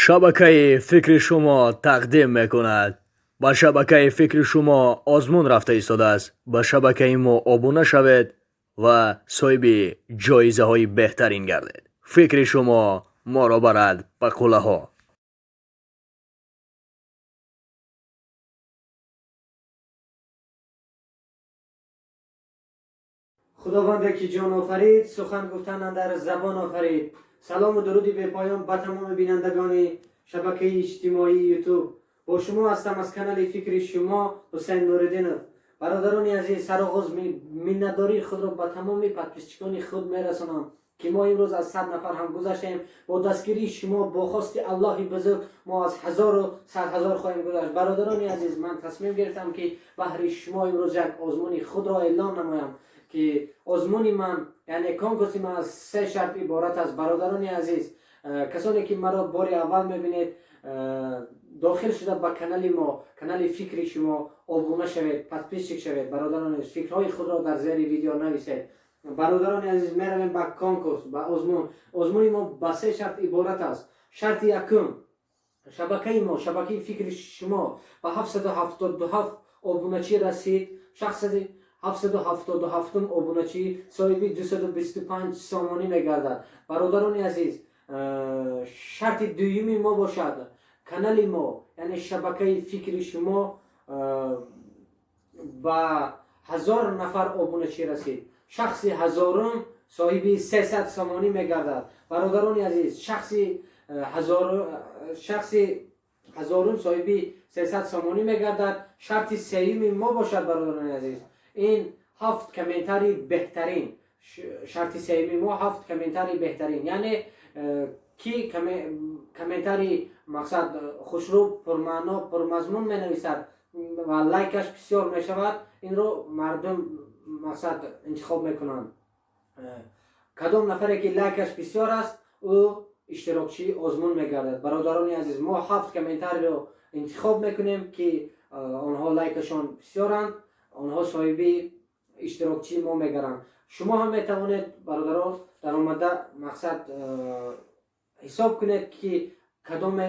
Шабакаи фикри шумо тақдим мекунад. Ба шабакаи фикри шумо озмун рафта истодааст. Ба шабакаи мо обуна шавед ва соҳиби ҷоизаҳои беҳтарин гардед. Фикри шумо моро барад ба қуллаҳо. Худованде ки ҷон офарид, сухан гуфтан андар забон офарид. Салому дуруди бепоён ба тамоми бинандагони шабакаи иҷтимоии Ютуб. Бо шумо ҳастам аз канали фикри шумо Ҳусайн Нуриддинов. Бародарони азиз, сароғоз миннатдории худро ба тамоми подписчикони худ мерасонам, ки мо имрӯз аз 100 нафар ҳам гузаштем. Бо дастгирии шумо, бо хости Аллоҳи бузург, мо аз ҳазору сад ҳазор хоҳем гузашт. Бародарони азиз, ман тасмим гирифтам, ки баҳри шумо имрӯз як озмуни худро эълон намоям, ки озмуни ман, яъне конкурси ман, аз се шарт иборат аст. Бародарони азиз, касоне ки маро бори аввал мебинед, дохил шуда ба канали мо, канали фикри шумо, обуна шавед, подписчик шавед. Бародарони азиз, фикрҳои худро дар зери видео нависед. Бародарони азиз, меравем ба конкурс, ба озмун. Озмуни мо ба се шарт иборат аст. Шарти якум: шабакаи мо, шабакаи фикри шумо, ба 777 обуначӣ расид. Шахси 777-ум обуначӣ соҳиби 225 сомонӣ мегардад. Бародарони азиз, шарти дуюми мо бошад, канали мо, яъне шабакаи фикри шумо, ба 1000 нафар обуначӣ расид. Шахси ҳазорум соҳиби 300 сомонӣ мегардад. Бародарони азиз, шахси ҳазорум соҳиби 300 сомонӣ мегардад. Шарти сеюми мо бошад, бародарони азиз, ин ҳафт комментарии беҳтарин. Шарти сеюми мо ҳафт комментарии беҳтарин, яъне ки комментарии мақсад хушрӯ, пурмаъно, пурмазмун менависад ва лайкаш бисёр мешавад, инро мардум мақсад интихоб мекунанд. Кадом нафаре ки лайкаш бисёр аст, ӯ иштирокчии озмун мегардад. Бародарони азиз, мо ҳафт комментариро интихоб мекунем, ки онҳо лайкашон бисёранд, онҳо соҳиби иштирокчии мо мегарданд. Шумо ҳам метавонед, бародарон, даромада мақсад ҳисоб кунед, ки кадоме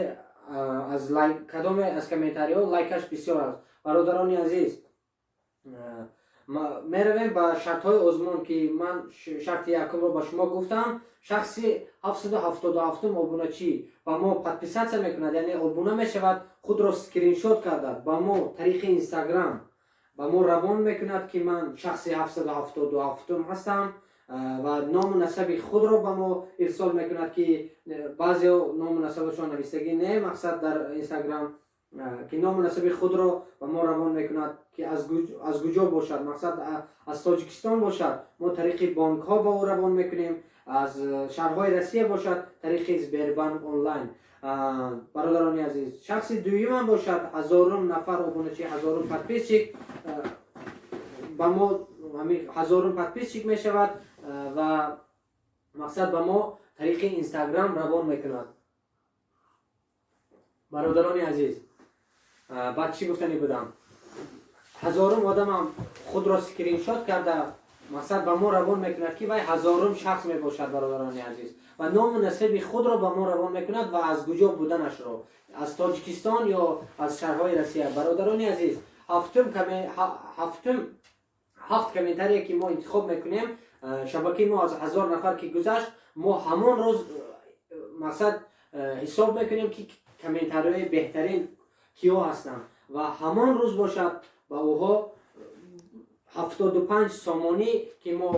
аз комментариҳо лайкаш бисёр аст. Бародарони азиз, меравем ба шартҳои озмун, ки ман шарти якумро ба шумо гуфтам. Шахси 777-ум обуначӣ ба мо подписаться мекунад, яъне обуна мешавад, худро скриншот карда, ба мо тариқи Инстаграм ба мо равон мекунад, ки ман шахси 777-ум ҳастам, ва ному насаби худро ба мо ирсол мекунад, ки баъзео ному насабашон навистагӣ не, мақсад дар Инстаграм, ки ному насаби худро ба мо равон мекунад, ки аз куҷо бошад, мақсад аз Тоҷикистон бошад, мо тариқи бонкҳо ба ӯ равон мекунем, аз шаҳрҳои Россия бошад, тариқи Сбербанк онлайн. Бародарони азиз, шахси дуюмам бошад, ҳазорум нафар обуначи, ҳазорум подписчик ба мо, ҳазорум подписчик мешавад ва мақсад ба мо тариқи Инстаграм равон мекунад. Бародарони азиз, баъд чӣ гуфтанӣ будам? Ҳазорум одамам худро скриншот карда, мақсад ба мо равон мекунад, ки вай ҳазорум шахс мебошад, бародарони азиз, ва ному насаби худро ба мо равон мекунад ва аз куҷо буданашро, аз Тоҷикистон ё аз шаҳрҳои Россия. Бародарони азиз, ҳафтум ҳафт комментарие ки мо интихоб мекунем, шабакаи мо аз 1000 нафар ки гузашт, мо ҳамон рӯз мақсад ҳисоб мекунем, ки комментариҳои беҳтарин киҳо ҳастанд, ва ҳамон рӯз бошад, ба ӯҳо 75 сомонӣ, ки мо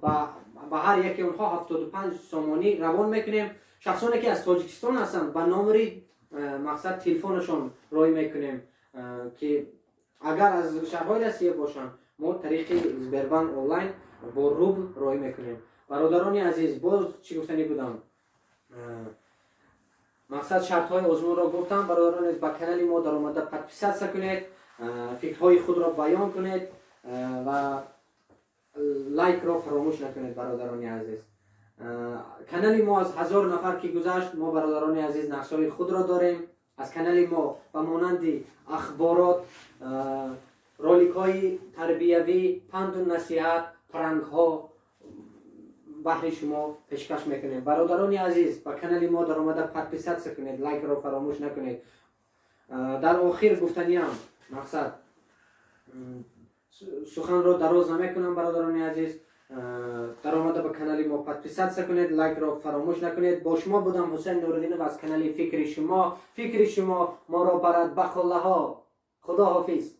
ба ҳар яке онҳо 75 сомонӣ равон мекунем. Шахсоне ки аз Тоҷикистон ҳастанд, ба номери мақсад телефонашон роҳӣ мекунем, ки агар аз шаҳрҳои Россия бошанд, мо тариқи Сбербанк онлайн бо рубл роҳӣ мекунем. Бародарони азиз, боз чӣ гуфтанӣ будам? Мақсад шартҳои озмунро гуфтам. Бародарони азиз, ба канали мо даромада подписаться кунед, фикрҳои худро баён кунед ва лайкро фаромӯш накунед. Бародарони азиз, канали мо аз 1000 нафар ки гузашт, мо, бародарони азиз, нақшаҳои худро дорем. Аз канали мо ба монанди ахборот, роликҳои тарбиявӣ, панду насиҳат, пранкҳо. Баҳри шумо пешкаш мекунем. Бародарони азиз, ба канали мо даромада подписаться кунед, лайкро фаромӯш накунед. Дар охир гуфтаниам, мақсад, суханро дароз намекунам. Бародарони азиз, даромада ба канали мо подписаться кунед, лайкро фаромӯш накунед. Бо шумо будам Ҳусайн Нуриддинов аз канали Фикри шумо. Фикри шумо моро барад ба қуллаҳо. Худо ҳофиз.